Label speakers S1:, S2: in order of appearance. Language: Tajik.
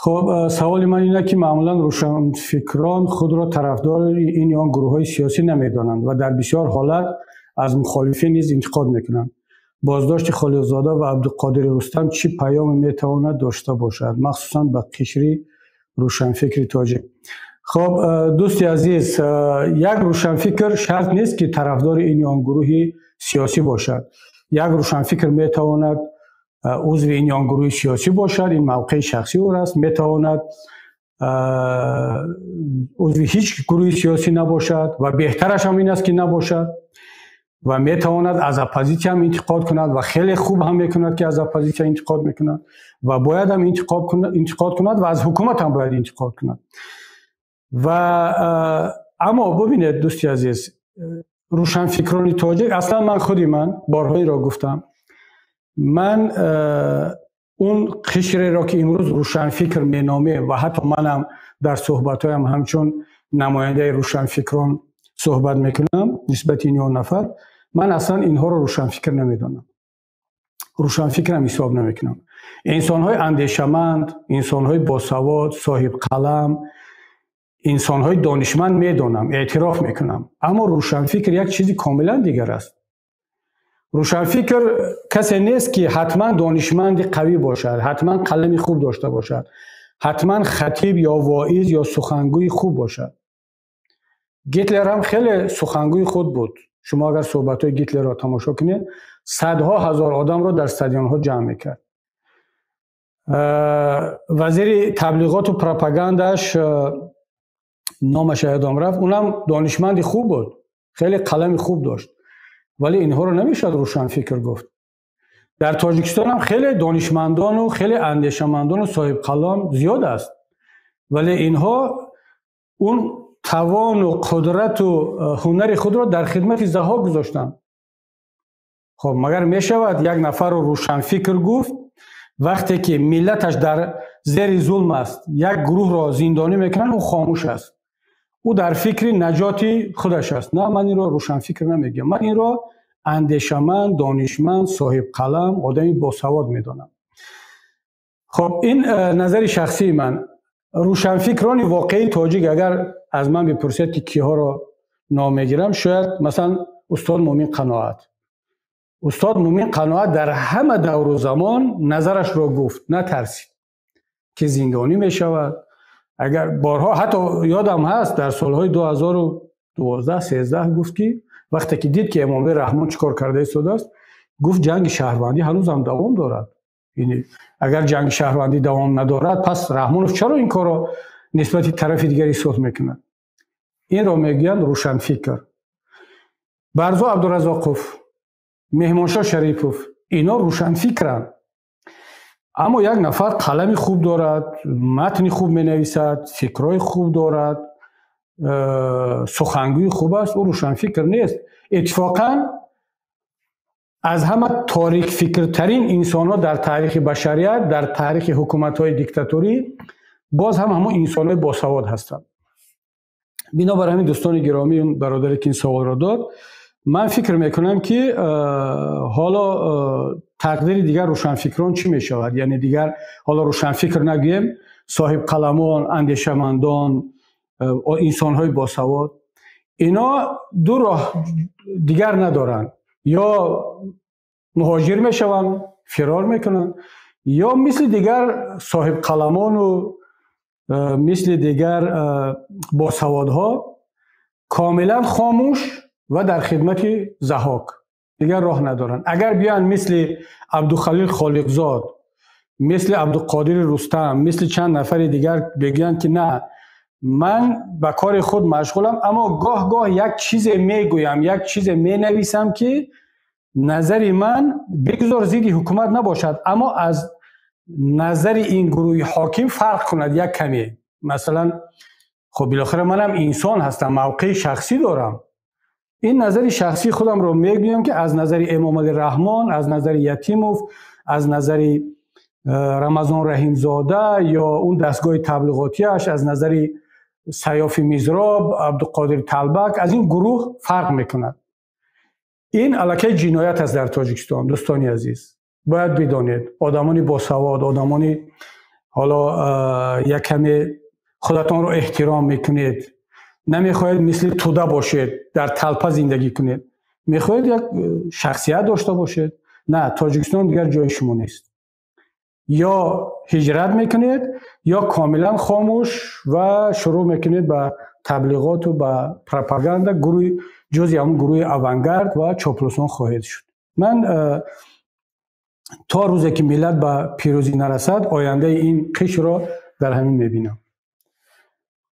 S1: Хуб, саволи ман ин аст, ки маъмулан рӯшанфикрон худро тарафдори ин ё он гурӯҳҳои сиёсӣ намедонанд ва дар бисёр ҳолат аз мухолифин низ интиқод мекунанд. Боздошти Холиқзода ва Абдуқодири Рустам чӣ паёме метавонад дошта бошад, махсусан ба қишри рӯшанфикри тоҷик? Хуб, дӯсти азиз, як рӯшанфикр шарт нест, ки тарафдори ин ё он гурӯҳи сиёсӣ бошад. Як рӯшанфикр метавонад узви ин ё он гурӯҳи сиёсӣ бошад, ин мавқеи шахсии ӯ аст, метавонад узви ҳеҷ гурӯҳи сиёсӣ набошад ва беҳтараш ҳам ин аст, ки набошад, ва метавонад аз оппозитсия ҳам интиқод кунад ва хеле хуб ҳам мекунад, ки аз оппозитсия интиқод мекунад, ва бояд ҳам интиқод кунад ва аз ҳукумат ҳам бояд интиқод кунад. Ва аммо бубинед, дӯсти азиз, рӯшанфикрони тоҷик, аслан ман худи ман борҳо инро гуфтам, ман он қишреро, ки имрӯз рӯшанфикр меномем ва ҳатто манам дар суҳбатҳоям ҳамчун намояндаи рӯшанфикрон суҳбат мекунам нисбати ин ё он нафар, ман аслан инҳоро рӯшанфикр намедонам, рӯшанфикрам ҳисоб намекунам. Инсонҳои андешаманд, инсонҳои босавод, соҳибқалам, инсонҳои донишманд медонам, эътироф мекунам, аммо рӯшанфикр як чизи комилан дигар аст. Рӯшанфикр касе нест, ки ҳатман донишманди қавӣ бошад, ҳатман қалами хуб дошта бошад, ҳатман хатиб ё воиз ё сухангӯи хуб бошад. Гитлер ҳам хеле сухангӯи хуб буд. Шумо агар суҳбатҳои Гитлерро тамошо кунед, садҳо ҳазор одамро дар стадионҳо ҷамъ мекард. Вазири таблиғоту пропагандаш, номаш ёдам рафт, унам донишманди хуб буд, хеле қалами хуб дошт, вале инҳоро намешавад рӯшанфикр гуфт. Дар Тоҷикистон ҳам хеле донишмандону хеле андешамандону соҳибқалам зиёд аст, вале инҳо он тавону қудрату ҳунари худро дар хидмати Заҳҳок гузоштанд. Хуб, магар мешавад як нафарро рӯшанфикр гуфт, вақте ки миллаташ дар зери зулм аст, як гурӯҳро зиндонӣ мекунанд, ӯ хомӯш аст, ӯ дар фикри наҷоти худаш аст? На, ман инро рӯшанфикр намегӯям, ман инро андешаманд, донишманд, соҳибқалам, одами босавод медонам. Хуб, ин назари шахсии ман. Рӯшанфикрони воқеии тоҷик, агар аз ман бипурсед, ки киҳоро ном мегирам, шояд масалан устод Муъмин Қаноат. Устод Муъмин Қаноат дар ҳама давру замон назарашро гуфт, натарсид, ки зиндонӣ мешавад. Агар борҳо, ҳатто ёдам ҳаст, дар солҳои 2012, 13 гуфт, ки вақте ки дид, ки Эмомалӣ Раҳмон чӣ кор карда истодааст, гуфт: «Ҷанги шаҳрвандӣ ҳанӯзам давом дорад». Агар ҷанги шаҳрвандӣ давом надорад, пас Раҳмонов чаро ин корро нисбати тарафи дигар эҳсос мекунад? Инро мегӯянд рӯшанфикр. Барзо Абдуразоқов, Меҳмоншоҳ Шарипов, ино рӯшанфикранд. Аммо як нафар қалами хуб дорад, матни хуб менависад, фикрҳои хуб дорад, сухангӯи хуб аст, ӯ рӯшанфикр нест. Иттифоқан аз ҳама торикфикртарин инсонҳо дар таърихи башарият, дар таърихи ҳукуматҳои диктаторӣ боз ҳам ҳамон инсонҳои босавод ҳастанд. Бинобар ҳамин, дӯстони гиромӣ, бародаре, ки ин саволро дод, ман фикр мекунам, ки ҳоло тақдири дигар рӯшанфикрон чӣ мешавад, яъне дигар ҳоло рӯшанфикр нагӯем, соҳибқаламон, андешамандон, инсонҳои босавод, ино ду роҳ дигар надоранд: ё муҳоҷир мешаванд, фирор мекунанд, ё мисли дигар соҳибқаламону мисли дигар босаводҳо комилан хомӯш ва дар хидмати Заҳҳок. Дигар роҳ надоранд. Агар биёянд, мисли Абдухалил Холиқзод, мисли Абдуқодири Рустам, мисли чанд нафари дигар бигӯянд, ки на, ман ба кори худ машғулам, аммо гоҳ гоҳ як чизе мегӯям, як чизе менависам, ки назари ман бигзор зидди ҳукумат набошад, аммо аз назари ин гурӯҳи ҳоким фарқ кунад як каме, масалан, хуб, билохира манам инсон ҳастам, мавқеи шахсӣ дорам, ин назари шахсии худамро мегӯям, ки аз назари Эмомалӣ Раҳмон, аз назари Ятимов, аз назари Рамазон Раҳимзода ё он дастгоҳи таблиғотиаш, аз назари Саёфи Мизроб, Абдуқодир Талбак, аз ин гурӯҳ фарқ мекунад, ин аллакай ҷиноят аст дар Тоҷикистон. Дӯстони азиз, бояд бидонед, одамони босавод, одамони Ҳоло як каме худатонро эҳтиром мекунед, намехоҳед мисли тӯда бошед, дар толпа зиндагӣ кунед, мехоҳед як шахсият дошта бошед, на, Тоҷикистон дигар ҷои шумо нест. Ё ҳиҷрат мекунед, ё комилан хомӯш ва шурӯъ мекунед ба таблиғоту ба пропаганда, гурӯҳи ҷузъи ҳамун гурӯҳи авангард ва чоплусон хоҳед шуд. Ман то рӯзе ки миллат ба пирӯзӣ нарасад, ояндаи ин қишрро дар ҳамин мебинам.